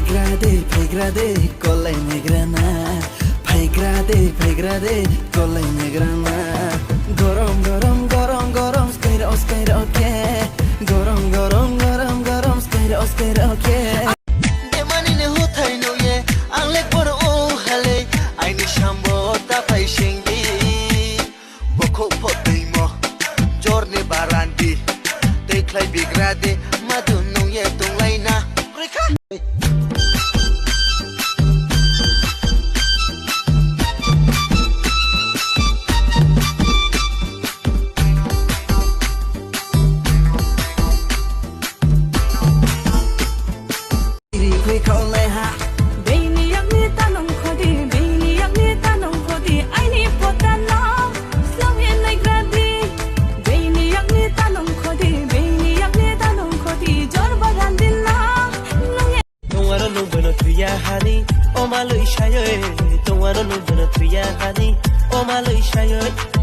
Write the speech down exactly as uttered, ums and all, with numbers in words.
Phaigra de, phaigra de, kolai negrana. Phaigra de, phaigra de, kolai negrana. Gorom, gorom, gorom, gorom, skairo, skairo, ke. Gorom, gorom, gorom, gorom, skairo, skairo, ke. Demani ne huthai nuye, ang lek bono o hale, aini sambo ta phai singdi. Bokhok pho twi mo, jorni barandi, tei khlai bigra de, madu nung ye tong lai na. Rikha. Ri khui kholnai ha. Beini yakni tanong khodi, beini yakni tanong khodi, aini potano. Slong ye nai gradi. Beini yakni tanong khodi, beini yakni tanong khodi, jor bagan dinna. Nung ye. Tongwaro nung bono tuya hani, o malui sayo e. Tongwaro nung bono tuya hani, o malui sayo e.